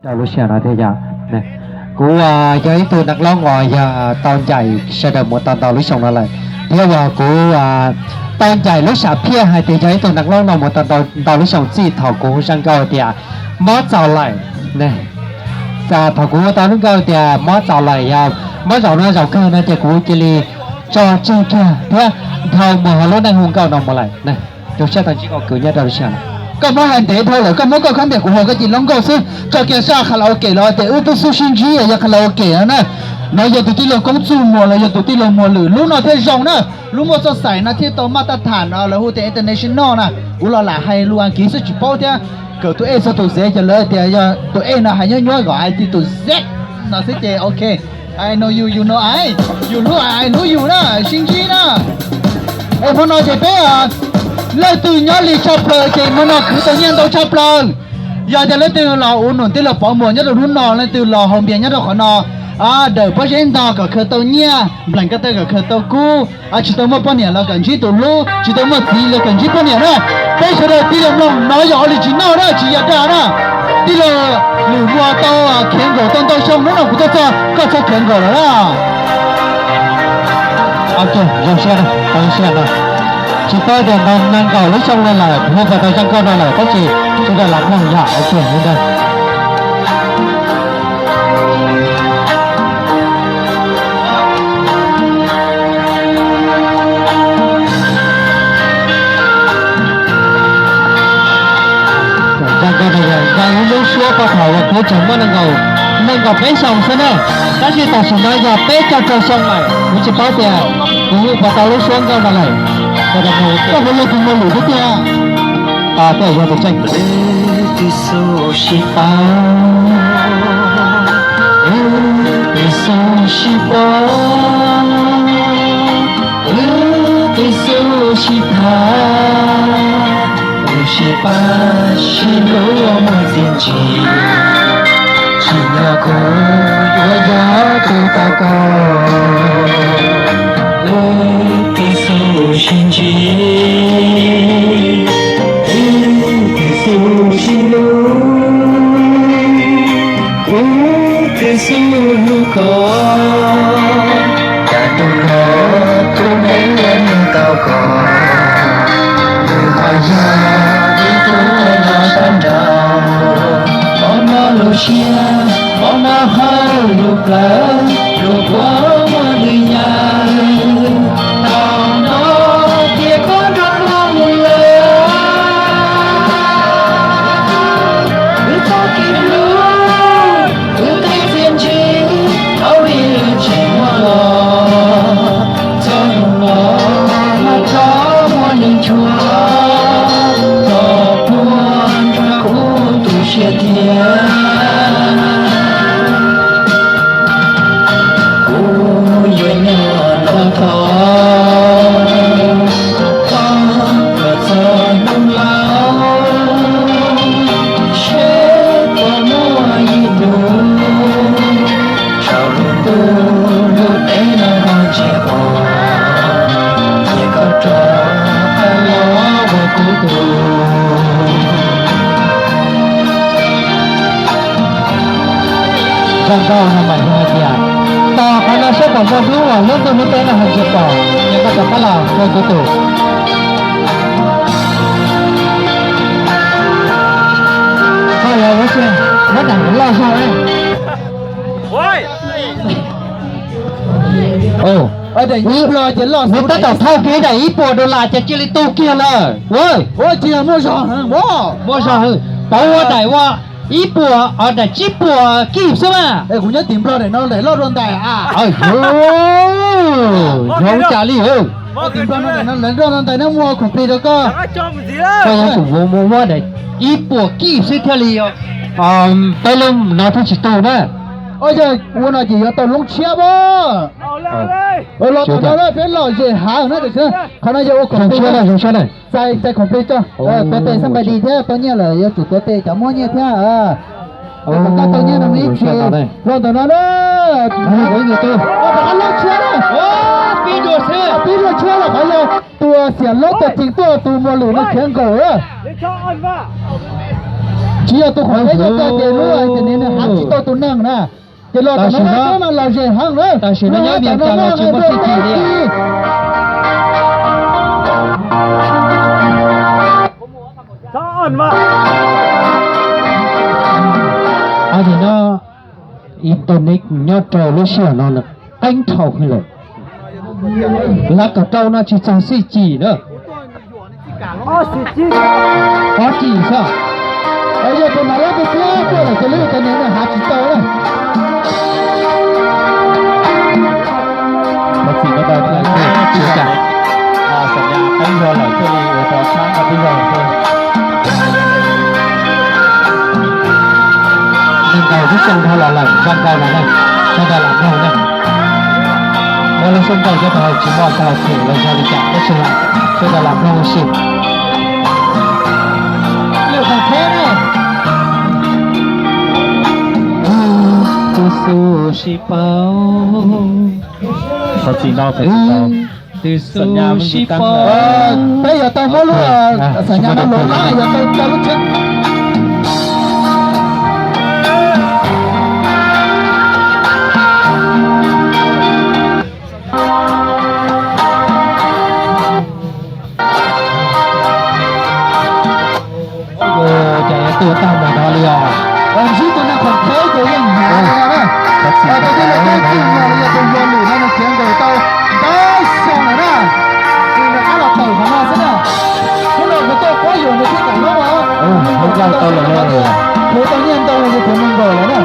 Rau lub sij hawm no thiab yog kuv yog ib tug neeg loj uas yog tau ncaim sawv daws mus tau ntau lub xyoo no lawm, thiab uas kuv tau ncaim lub sam phiaj hais tias yog ib tug neeg loj no mus tau ntau lub xyoo txij thaum kuv zoo nkauj tias mob txaus lawm. Thaum kuv tau zoo nkauj tias mob txaus lawm, yog mob zaum no zaum kawg no ces kuv cia li tso tseg kiag thiab dhau mus hauv lub neej hu nkauj no mus lawm. Zoo siab tau ntsib koj kwv nyob rau lub sij hawm no. Koj mob hais ntev dhau lawm, koj muab koj khab npias kuv haus koj cia li lub nkauj xwb, tso kiag sab karaoke los tias wb tub xub sib ntsib yog karaoke no na. No yog tus tij laug Koob Txuj Muas los yog tus tij laug Muas Lwm lub no thiaj zoo na. Lub muaj txoj xaim no thiaj tau maj tab tham no lawv hu tias international na. Kuv los lam hais lus Askiv xwb tsis paub thiab. Kawm tus A txog tus Z ces lawv tias yog tus A no hais nyuab nyuab kom hais tias tus Z no xwb ces ok. I know you, you know I, you look, I look you na, sib ntsib na. Es hmo no ces peb leej twg nyob li tshaj plaws ces hmo no khwv tau nyiaj ntau tshaj plaws. Yog tias leej twg los ua num tij laug Pov Muas nyob rau hnub no, leej twg los haus npias nyob rau qhov no, dawm pob zeb ntog kom khaws tau nyiaj, nplees ko taw kom khaws tau kub, tsis tau muaj poj niam los kom ntsib tus hlub, tsis tau muaj txiv los kom ntsib poj niam na. Peb sawv daws tij laug mloog no yog original na, tsis yog dag na. Tij laug Lwm Muas tau khiav nkaum tau ntau xyoo, hnub no kuv tuaj txog koj txhob khiav nkaum lawm na. Ok, zoo siab, zoo siab no. Tsis paub tias ntau nees nkaum lub xyoo no lawm, hu puas tau zoo nkauj no lawm, tab sis sawv daws lam mloog yom, ok, li ntawd. Zoo nkauj no yog zoo ib lub suab paj thaum uas kuv tseem muaj nees nkaum, nees nkaum peb xyoo xwb na, tab sis tam sim no yog peb caug rau xyoo lawm, kuv tsis paub tias kuv hu puas tau lub suab nkauj no lawm. Koj puas yog tus Muas Lwm thiab tiag? Twb yog tus tseem. Twb xub sib paub, wb twb xub sib paub, wb twb xub sib tham, wb sib pab sib hlub muaj txiaj ntsig, tsim nyog kuv yuav yog tus tau koj. Wb twb xub sib ntsib, wb twb xub sib hlub, wb twb xub hlub koj. Cas tus no tus neeg tau koj, nws ho yog ib tug neeg nyob sab nraud. Mob mob lub siab, mob mob hauv lub plawv, lub kua muag nws nyav. Thaum no tias koj nrog luag mus lawm, wb txoj kev hlub, wb tej txiaj ntsig, thaum ub wb tseem muaj los, txoj hlub no mas tso muaj nws nchuav, tso puag nrog kuv tu siab thiab. Kuv yuav nyob no thov, thov kom txog hnub laus, seb puas muaj ib hnub, saum lub ntuj lub teb no ho ntsiag to, cia koj rov qab los ua kuv tus. Zoo nkauj no mas yog hais tias tos qhov no seb puas muaj hnub uas lub ntuj lub teb no ho ntsiag to, ces koj rov qab los ua kuv tus. Koj yog ua tsi, muab daim loj zog. Nws tab tom thauj kiag daim ib puas dollar ces cia li tu kiag lawm. Ua tsis muaj zog, muaj zog, pab ua daim ua ib puas, daim tsib puas kib xwb mas. Kuv nyob tim Nplog daim no daim loj dua ntais a. Zoo cas li. Tim Nplog no daim no lawv dua ntais no muaj khoom plig rau koj. Koj yuav tsum muaj muaj daim ib puas kib xwb thiaj li yog peb lub no thiaj tsis tu na. Yog ua no ces yuav tau loob tshiab as. Los tom no peb lom zem hav na, qhov no yog ua khoom plig, txais khoom plig tso. Tuav tes xab npais dis thiab tau nyiaj lawm yuav tsum tuav tes cov muab nyiaj thiab. Kom koj tau nyiaj no ib txhis los ntawm no na. Rov qab loob tshiab na. Pib dua tshiab los qhov yog tus xiam laub tawg ceev tuaj tus Muas Lwm no khiav nkaum. Tsis yog tus qhov peb nyob txog ces lub hais tias nws nws hav Ces los tam sim no los zem heev na. Tam sim no nyob Vias Cas los tsis muaj txuj ci li. Nim no internet nyob rau lub sij hawm no qeeb dhau heev lawm. Lav kaum rau no tsis txog xij cim na. Ob cim xwb. Yog tus no lawv tus thiab tuaj lawm ces lub internet no hav tsis tau na. Thov txim no tau tsis tau, xam nyas qeeb zog lawm thiaj li ua rau sab nqa peb zog xwb. Neeg nkaus lub xyoo dhau los lawm, zoo nkaus lawm na, sawv daws lam mloog na. Muaj lub xyoo nkaus cov tau tsis muaj tau them los yog li cas tab sis sawv daws lam mloog ua si. Lwm qhov theb na. Tus xu sib paub. Thov txim no, thov txim no. Tus xu sib paub. Peb yuav tau muab lub xam nyas no los na, yuav tau tau lub tsheb. Ces tuaj tag mus no li os. Ntsib tus neeg khoom kheb ces yeej hnyav li no na. Tus tij laug Kab Txwj Muas los yog tus hluas lwm no nws khiav nkaum tau ntau xyoo lawm na. Nws rov qab los tawm qhov no xwb na. Hnub no kuv tuaj quab yuam nws thiab kom lub os. Kuv tau nyiaj ntau los yog kuv mus nkaum lawm na.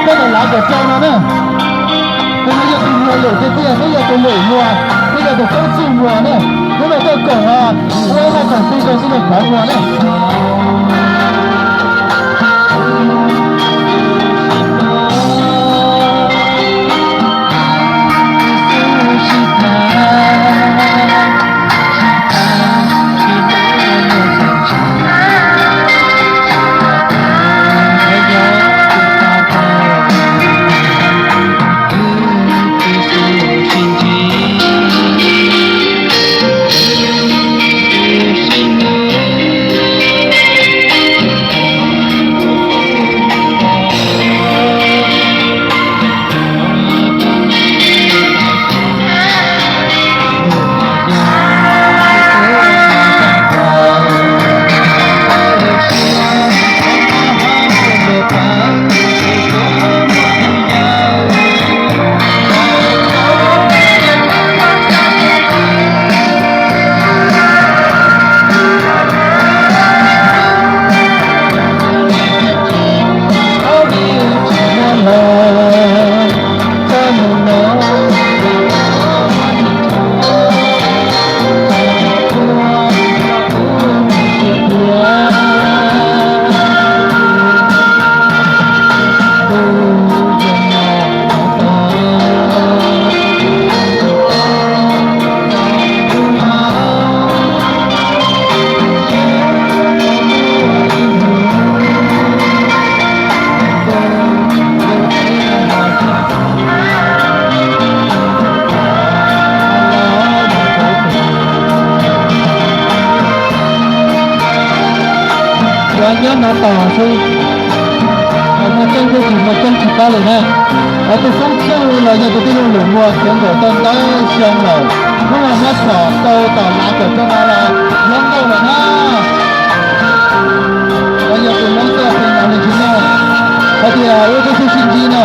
Peb tau lav kaum rau no na. Tus no yog tus hluas lwm tiag tiag, twb yog tus lwm Muas, twb yog tus Kab Txwj Muas na. Hnub no tuaj koom, ua ib qho koom ti rau tij laug Pov Muas na. Cov nyob no tos xwb, muaj tseeb thiab tsis muaj tseeb tsis paub li na. Tus Xoob Txwj los yog tus tij laug Lwm Muas khiav nkaum tau ntau xyoo lawm, hnub no muab txhom tau tom lav kaum rau no los yuav nkaus lawm na. Los yog tus Hmoob txoj pheej no li tsis muaj, hais tias wb twb sib sib ntsib na.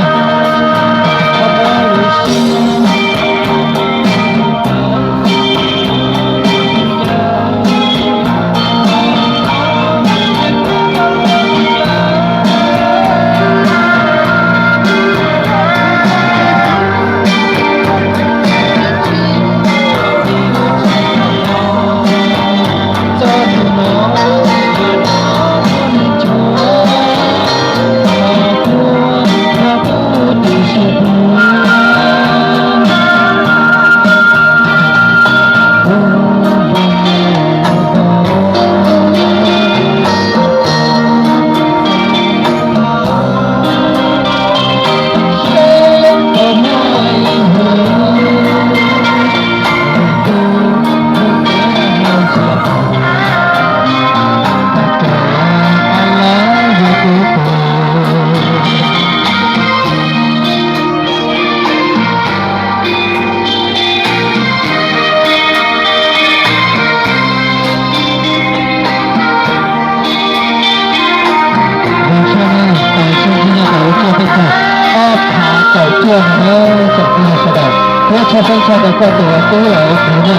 Thaum tawm tuaj no na, tsoom phooj ywg sawv daws, thiab tshaj tseeb tshaj tawm koj tus tub los ua kwv na,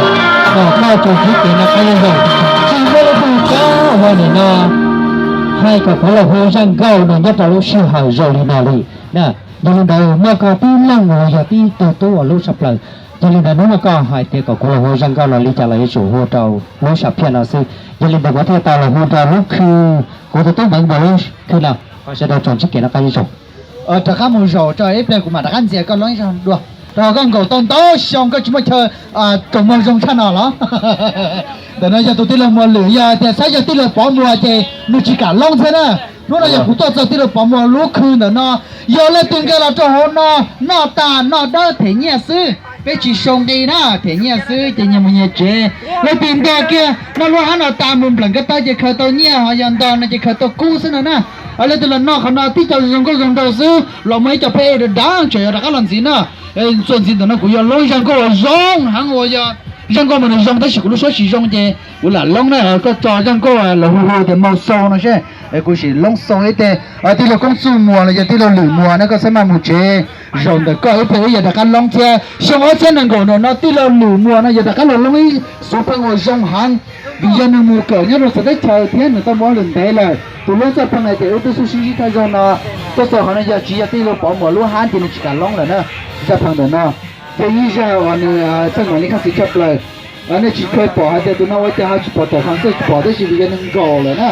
kom koj tsoom txib kev noj qab nyob zoo, tsis muaj leej twg coj ua nim no hais kom kuv los hu zaj nkauj no nyob rau lub sij hawm zoo li no li na. Yog li ntawd mas koj tib leeg uas yog tib tug tub uas hlub tshaj plaws, yog li ntawd hnub no koj hais tias kom kuv los hu zaj nkauj no li cas los yuav tsum hu rau lub sam phiaj no xwb. Yog li ntawd kuv thiaj tau los hu rau lub khw, kuv tus tub Npeev Npuas lub khw no, kom sawv daws tsoom txib kev noj qab nyob zoo. Rov qab mus zaum tso ib pliag kuv mam rov qab ntxias koj loob ib zag dua, rau qhov koj nkaum tau ntau xyoo koj tsis muaj chaw tsoom mloog zoo tshaj no los. Ntawm no yog tus tij laug Muas Lwm, yog tias xav yog tij laug Pov Muas ces nws tsis kam loob thiab na. Hnub no yog kuv tuaj txog tij laug Pov Muas lub khw ntawm no, yog leej twg nkag los rau hauv no, noj tas noj dawb them nyiaj xwb, peb tsis sau nqi na, them nyiaj xwb ces nyias mus nyias tsev. Leej twg nkag kiag noj lub hab no tas mus npleem ko taw ces khaws tau nyiaj, ho yog ntog no ces khaws tau kub xwb no na. Leej twg los noj qhov no tib co zoo nkauj zoo nraug xwb, los muaj ib co phab ej dav dav tseem yuav rov qab los ntxiv na. Txuas ntxiv ntawm no kuv yuav loob zaj nkauj uas zoo heev uas yog zaj nkauj mas nws zoo tab sis kuv lub suab tsis zoo ces kuv lam loob na. Koj tso zaj nkauj los hu hu tias Mau Xau no seb, kuv sim loob xau ib teg. Tij laug Koob Txuj Muas los yog tij laug Lwm Muas no koj txhob maj mus tsev, zaum ntawm koj ib pliag wb yuav rov qab loob thiab. Xyoo ob txhiab nees nkaum no tij laug Lwm Muas no yuav rov qab los loob ib xuv pheej uas zoo heev, vim yog nws mus kawm nyob rau txawv teb chaws thiab nws tau mus ua lwm ntev lawm. Tus loob zaj pheej no ces wb twb sib sib sib thaj zaug no tuaj txog qhov no yog tsis yog tij laug Pov Muas lub hab ces nws tsis kam loob lawm na. Zaj pheej ntawm no ces ib zaj uas nws txawj mam li khaj xis tshaj plaws. Nej tsis kheev pom hais tias tus no ua cas ho tsis pom tom fas xej tsis pom tab sis vim yog nws nkaum lawm na.